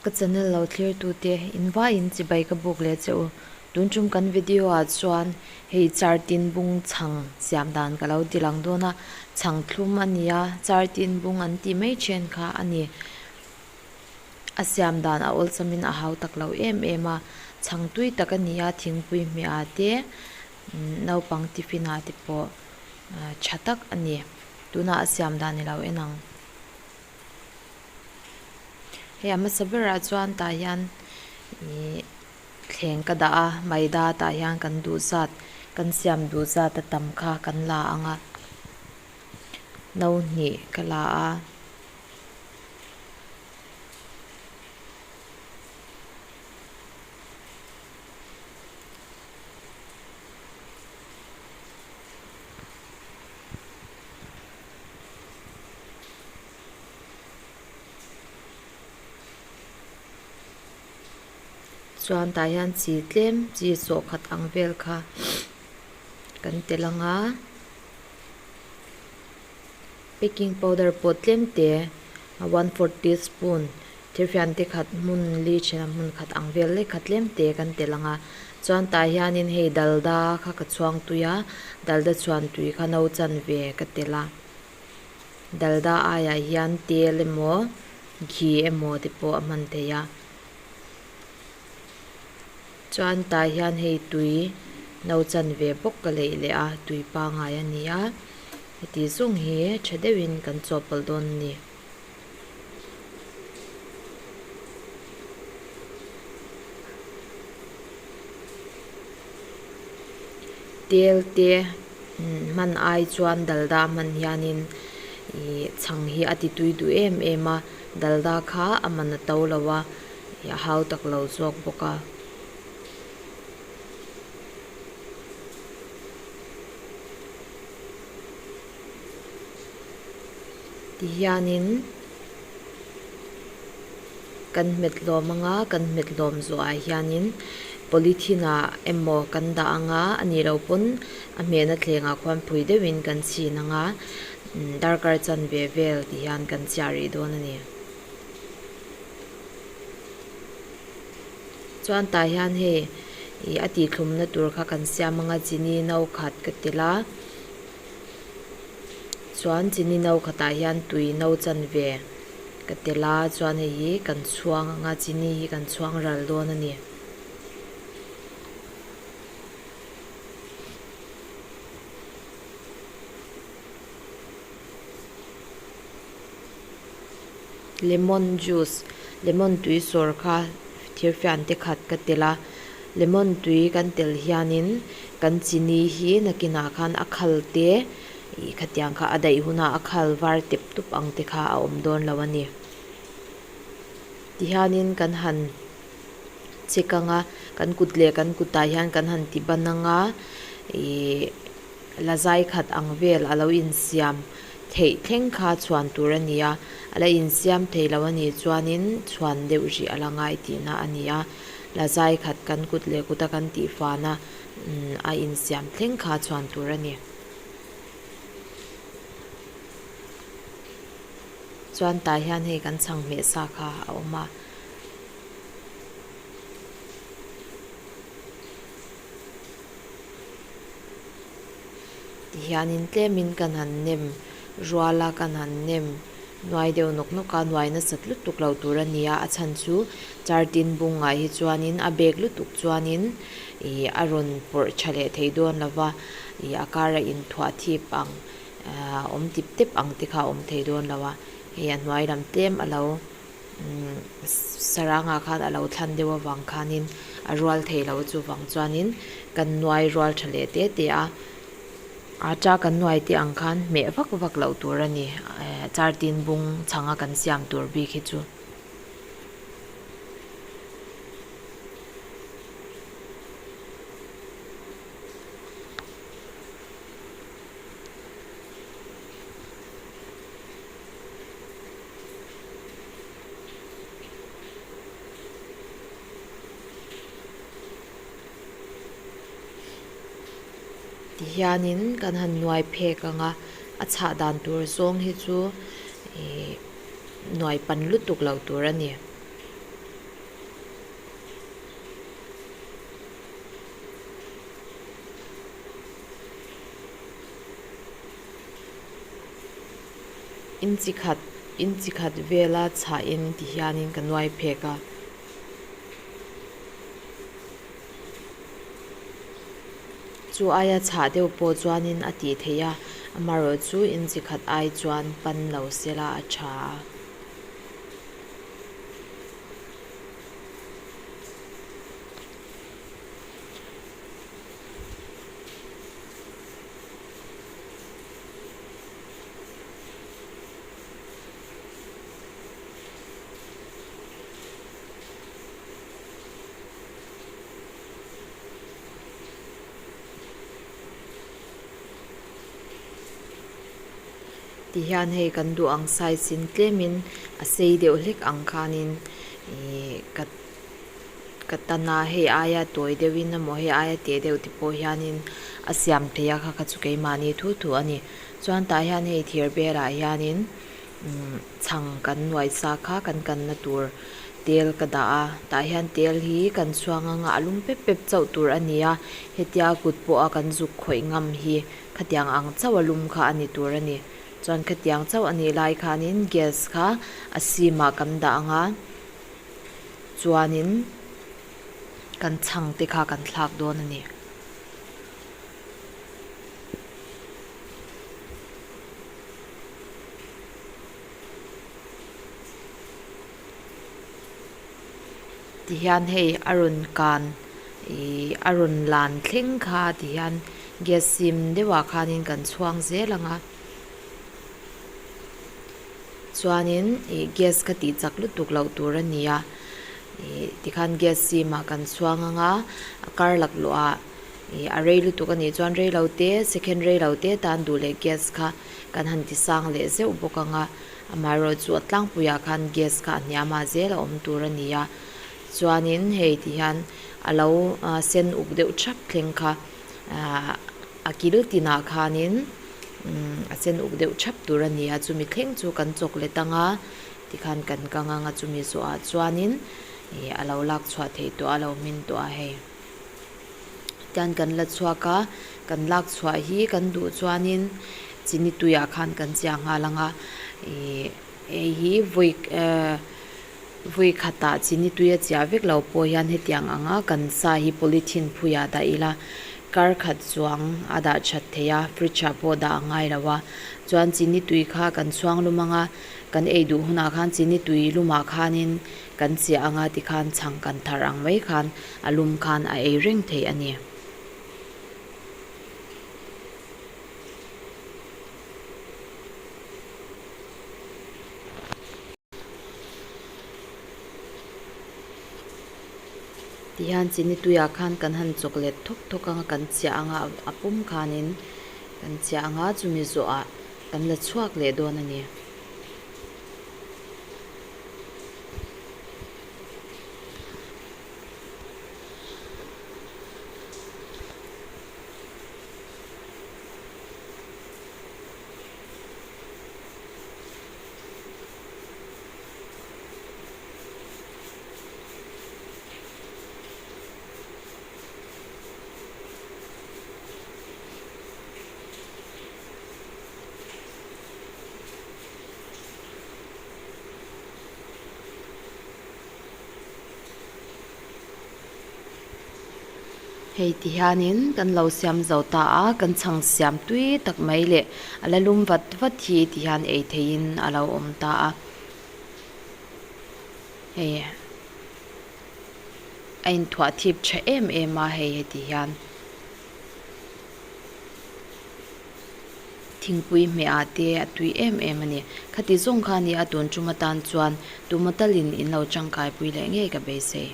Ka channel lo thlir tute in vaiin chibai ka buk leh che u. Tun tum kan video ah chuan hei char tin bung chhang siam dan ka lo ti lang dawn a, chhang thlum a ni a, char tin bung an tih mai then kha a ni. A siam dan a awlsamin a hau tak lo em em a, chhang tui tak a ni a, thingpui hmeh ah te naupang tiffin ah te pawh tha tak a ni. Tunah a siam dan i lo en ang. Hei a hmasa berah chuan tah hian ihh thleng ka dah a maida tah hian kan duh zat kan siam duh zat a tam kha kan la ang a no hnih ka la a. Chuan tah hian chi tlem chi sawhkhat ang vel kha kan tel ang a baking powder pawh tlem te one fourth teaspoon thirfian te khat hmun li thena hmun khat ang vel lek kha tlem te kan tel ang a chuan tah hianin hei dalda kha ka chhuang tui a dalda chhuan tui kha no chanve ka tel a. Dalda aiah hian tel emaw ghee emaw te pawh a hman theih a chuan tah hian hei tui no chanve bawk ka leih leh a tui pangai a ni a heti zawng hi tha deuhin kan chawhpawlh dawn a ni. Tel te hman ai chuan dalda hman hianin ih chhang hi a ti tui duh em em a dalda kha a man a to lo a ih a hau tak lo zawk bawk a. Tihianin kan hmet hlawm ang a kan hmet hlawm zawhah hianin polythene ah emaw kan dah ang a a nih loh pawn a hmehna thlengah khuan phui deuhin kan chhin ang a darkar chanve vel ti hian kan chhiah rih dawn a ni. Chuan tah hian hei ih a tihthlumna tur kha kan siam ang a chini no khat ka tel a. Chuan chini no khatah hian tui no chanve ka tel a chuan hei hi kan chhuang ang a chini hi kan chhuang ral dawn a ni. Lemon juice lemon tui sawr kha thirfian te khat ka tel a lemon tui kan tel hianin kan chini hi nakinah khan a khal te ih khatiang kha a daih hunah a khal var tep tup ang te kha a awm dawn lo a ni tihianin kan han check ang a kan kut leh kan kutah hian kan han ti ban ang a ih. La zai khat ang vel a lo insiam theih thleng kha chhuan tur a ni a, a la insiam thei lo a nih chuanin chhuan deuh rih a la ngai tihna a ni a, la zai khat kan kut leh kuta kan tihfana a insiam thleng kha chhuan tur a ni. Chuan tah hian hei kan chhang hmeh sa kha a awm a. Tihianin tlemin kan han nem rual a, kan han nem nuai deuh nawk nawk a, nuai nasat lutuk lo tur a ni a, a chhan chu char tin bungah hi chuanin a bek lutuk chuanin ih a rawn pawrh tha leh thei dawn lo va, ih a kara inthuah thip ang ah awm tip tep ang te kha a awm thei dawn lo a, hei a hnuai lam tlem a lo. Sarangah khan a lo thlan deuh avang khanin a rual thei lo chuvang chuanin kan nuai rual tha leh te te a, aṭa kan nuai te ang khan hmeh vak vak loh tur a ni char tin bung chhanga kan siam tur bik hi chu. Tihianin kan han nuai phek ang a, a chhah dan tur zawng hi chu ih nuai pan lutuk lo tur a ni. Inchi khat inchi khat vela chhahin ti hianin ka nuai phek a. Chu aia chhah deuh pawh chuanin a tih theih a, amaherawh chu inchi khat ai chuan pan lo sela a tha a. Ti hian hei kan duh ang size in tlemin a sei deuh hlek ang khanin ihh ka ka tan a hei aia tawi deuhin emaw hei aia teh deuh te pawh hianin a siam theih a kha kha chu keimahni thu thu a ni chuan tah hian hei thir belah hianin umm chhang kan nuai sa kha kan kanna tur tel ka dah a tah hian tel hi kan chhuang anga a lum pep pep chauh tur a ni a hetia kut pawha kan zuk khawih ngam hi khatiang ang chauh a lum kha a ni tur a ni chuan khatiang chauh a nih lai khanin gas kha a sim ah kan dah ang a chuanin kan chhang te kha kan thlak dawn a ni. Tihian hei a rawn kan ih a rawn lan thleng kha tihian gas sim deuhah khanin kan chhuang zel ang a chuanin ih gas kha tih chak lutuk loh tur a ni a ih tikhan gas sim ah kan chhuang ang a a kar laklawh ah ih a rei lutuk a nih chuan rei lo te second rei lo te tan duh leh gas kha kan han ti sang leh zeuh bawk ang a amaherawh chu a tlangpuiah khan gas kha a hniam ah zel a awm tur a ni a chuanin hei ti hian a lo sen uk deuh thap thleng kha ahh a kil tinah khanin umm a sen uk deuh thap tur a ni a chumi thleng chu kan chawk let ang a tikhan kan kang ang a chumi zawhah chuanin ih a lo lak chhuah theih tawh a a lo hmin tawh a hei. Tian kan la chhuak a, kan lak chhuah hi kan duh chuanin chini tuiah khan kan chiah nghal ang a, ih hei hi vawi ehh vawi khatah chini tui a chiah vek lo pawh hian hetiang anga kan sa hi polythene phuiah dah ila kar khat chuang a dah that theih a fridge ah pawh dah a ngai lo a, chuan chini tui kha kan chhuang lum ang a, kan ei duh hunah khan chini tui lumah khanin Kan chiah anga tikhan chhang kan thar ang mai khan a lum khan a ei reng theih a ni. Tihian chini tuiah khan kan han chawk let thawk thawk anga kan chiah anga a pum khanin kan chiah anga chumi zawhah kan la chhuak leh dawn a ni. Hei ti hianin kan lo siam zo ta a kan chhang siam tui tak mai leh a la lum vat vat hi ti hian ei theihin a lo awm ta a hei a inthuah thip tha em em a hei heti hian. Thingpui hmeh ah te a tui em em a ni. Khati zawng kha a ni a tun tum atan chuan tuma talin in lo tangkai pui leh ngei ka beisei.